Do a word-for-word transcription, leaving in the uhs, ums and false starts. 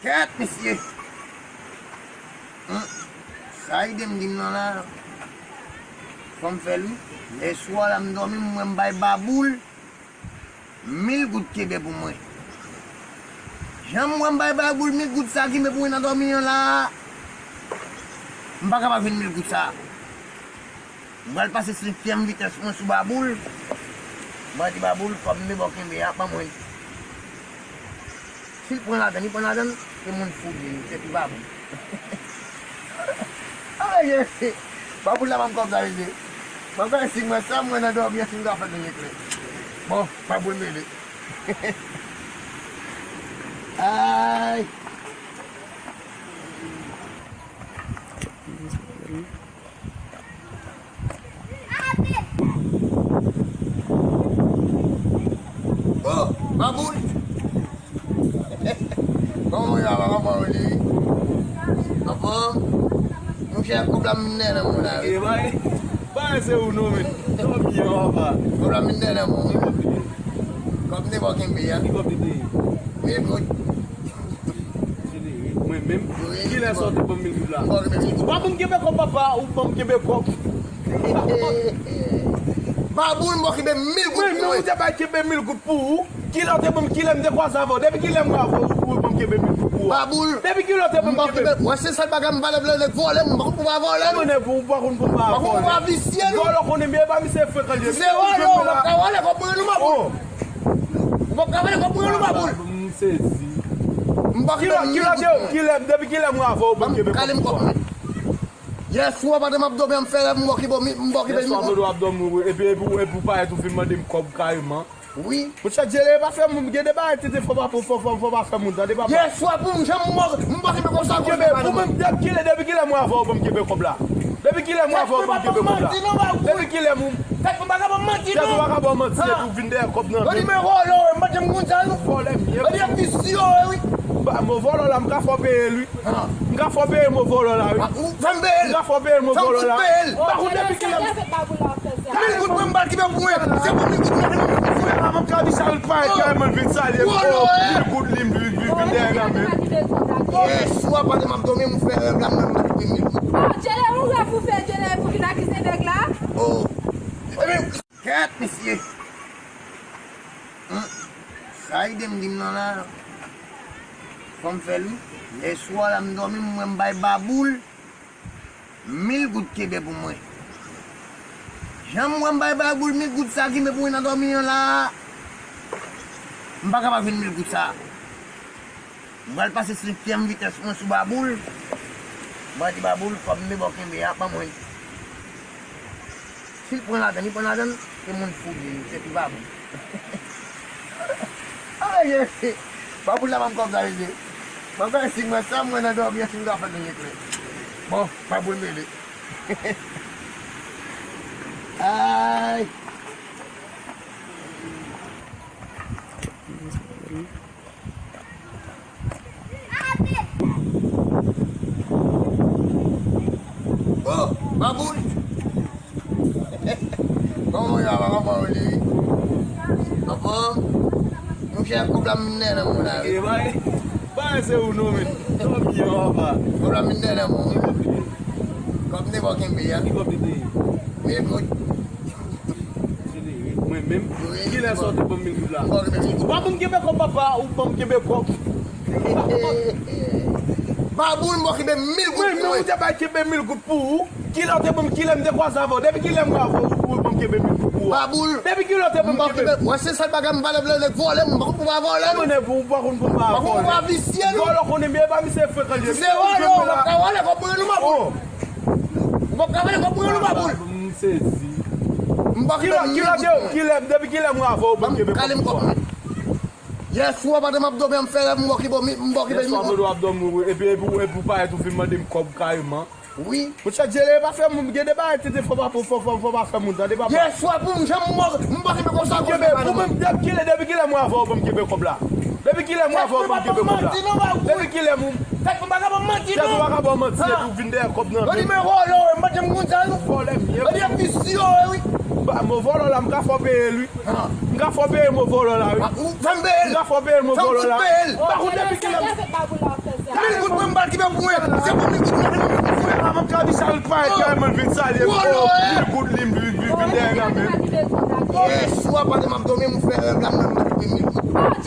Kèt, mesye! Hmm. Sa ide m di m nan la, fò m fè l wi. Yèswa la m dòmi, m wè m bay Baboul mil goud kenbe pou mwen. Jan m wè m bay Baboul mil goud sa kenbe pou mwen nan dòmi an la, m pa ka pa jwenn mil goud sa. M pral pase senkyèm vitès mwen sou Baboul. M pral di Baboul, kòb m te ba w kenbe a, ban mwen. Si l pran ladann, li pran ladann, se moun fou li ye, se pi Baboul. Ay, Baboul la ban m kòb sa, mesye. Mwen kwè si mwen sa, mwen nan dòmi an, si m ka fè l, li klè. Bon, Baboul mele. Ay. Oh, Baboul! Kòman w ye, papa? Kòman w ye? Anfòm? Monchè, kòb la m vin dèyè nan men w la wi. E, bay, bay, se ou non, men. Kòb la m vin dèyè nan men w wi. Kòb m te ba w kenbe a. Ki kòb li te ye? Mil goud. Mwen menm? Wi, kilè sa w te ban m mil goud la? Ou pa ban m kenbe kòb, papa, ou ban m kenbe kòb. Baboul, m ba w kenbe mil goud pou mwen. Mwen menm, ou te bay kenbe mil goud pou ou. Kilè w te ban m, kilè m te kwaze avè w? Depi kilè m wè avè w, ou ban m kenbe mil goud pou ou? Baboul. Depi kilè w te ban m kenbe? Mwen se sèl bagay m pa lè vle nèg vòlè, m pa konn pou pa vòlè. Mwen nèg ou pa konn pou pa vòlè. Pa konn pou pa visye nou. Vòlè w konnen byen, pa misye frekan li. Se vòlè, w pa ka vòlè kòb mwen non, Baboul. Ou p ap ka vòlè kòb mwen non, Baboul. M sezi. M pa kenbe mil goud mwen. Kilè, kilè, depi kilè m wè avè w, ban m kenbe kòb mwen. Yèswa pandan m ap dòmi an, m fè rèv, m ba w kenbe mil, m ba w kenbe mil goud. Yèswa pandan w ap dòmi, wi, epi, epi, epi ou parèt ou vin mande m kòb kareman. Wi. Monchè, Djele pa fè moun, gen de bagay tete fò pa, fò, fò, fò pa fè moun, tande papa. Yèswa pou m, jan m ba w, m ba w kenbe kòb sa, pou mwen, depi kilè, depi kilè m wè avè w, ban m kenbe kòb la. Depi kilè m wè avè w, ban m kenbe kòb la. Depi kilè m Tèt mwen pa ka ban m manti non. Tèt ou pa ka ban m manti, epi ou vin dèyè kòb nan men m. Gade men vòlò, m pa janm konn sa non. Vòlè m ye. Gade ap visye wi. Ba, mo vòlò la, m ka fè w peye l wi. M ka fè w peye mo vòlò la wi. Ou fè m peye l. M ka fè w peye mo vòlò la wi. M pa konn depi kilè. Mil goud mwen m pa kipe pou mwen. Se pou mil goud mwen. Frè la, m ap ka di sa, l parèt kareman, l vin salye m. Oh, mil goud li, m vin, vin, vin dèyè nan men m. Yèswa pandan m ap dòmi, m fè rèv la, mwen m pa kipe mil goud. Oh, Djele, yon rèv ou fè, Djele, pou vin akize nèg la. Oh. Ebyen, kèt, mesye. Hmm. Sa ide m di m nan la, fò m fè l wi. Yèswa la m dòmi, m wè m bay Baboul mil goud kenbe pou mwen. Jan m wè m bay Baboul mil goud sa kenbe pou mwen nan dòmi an la, m pa ka pa jwenn mil goud sa. M pral pase senkyèm vitès mwen sou Baboul. M pral di Baboul, kòb m te ba w kenbe a, ban mwen. Si l pran ladann, li pran ladann, se moun fou li ye, se pi Baboul. Ay, Baboul la ban m kòb sa, mesye. Mwen kwè si mwen sa, mwen nan dòmi an, si m ka fè l, li klè. Bon, Baboul mele. Ay. Oh, Baboul! Kòman w ye, papa? Kòman w ye? Anfòm? Monchè, kòb la m vin dèyè nan men w la wi. E, bay, bay, se ou non, men. Kòb la m vin dèyè nan men w wi. Kòb m te ba w kenbe a. Ki kòb li te ye? Mil goud. Mwen menm? Kilè sa w te ban m mil goud la? Ou pa ban m kenbe kòb, papa, ou ban m kenbe kòb. Baboul, m ba w kenbe mil goud pou mwen. Mwen menm, ou te bay kenbe mil goud pou ou. Kilè w te ban m, kilè m te kwaze avè w? Depi kilè m wè avè w, ou ban m kenbe mil goud pou ou? Baboul. Depi kilè w te ban m kenbe? Mwen se sèl bagay m pa lè vle nèg vòlè, m pa konn pou pa vòlè non. Mwen nèg ou pa konn pou pa vòlè. M pa konn pou pa visye non. Vòlè w konnen byen, pa misye frekan li. Se vòlè, ou p ap ka vòlè kòb mwen non, Baboul. Ou p ap ka vòlè kòb mwen non, Baboul. M sezi. M pa kenbe mil goud mwen. Kilè, kilè, depi kilè m wè avè w, ban m kenbe kòb mwen. Yèswa pandan m ap dòmi an, m fè rèv, m ba w kenbe mil, m ba w kenbe mil goud. Yèswa pandan w ap dòmi, wi, epi, epi, epi ou parèt ou vin mande m kòb kareman. Wi. Monchè, Djele pa fè moun, gen de bagay tete fò pa, fò, fò, fò pa fè moun, tande papa. Yèswa pou m, jan m ba w, m ba w kenbe kòb sa, kenbe pou mwen, depi kilè, depi kilè m wè avè w, ban m kenbe kòb la. Depi kilè m wè avè w, ban m kenbe kòb la. Depi kilè m Tèt mwen pa ka ban m manti non. Tèt ou pa ka ban m manti, epi ou vin dèyè kòb nan men m. Gade men vòlò, m pa janm konn sa non. Vòlè m ye. Gade ap visye wi. Ba, mo vòlò la, m ka fè w peye l wi. M ka fè w peye mo vòlò la wi. Ou fè m peye l. M ka fè w peye mo vòlò la. Ou pa konn depi kilè. Sa w fè, Baboul la fè sa. Mwen, se pou mil goud mwen te mande pou fè. Mwen pa ka di sa, l pale tèlman vin salye m. Oh, mil goud li vin dèyè la menm. Yes, w ap pale m ap dòmi, m fè rèv la, mwen m ap mil goud.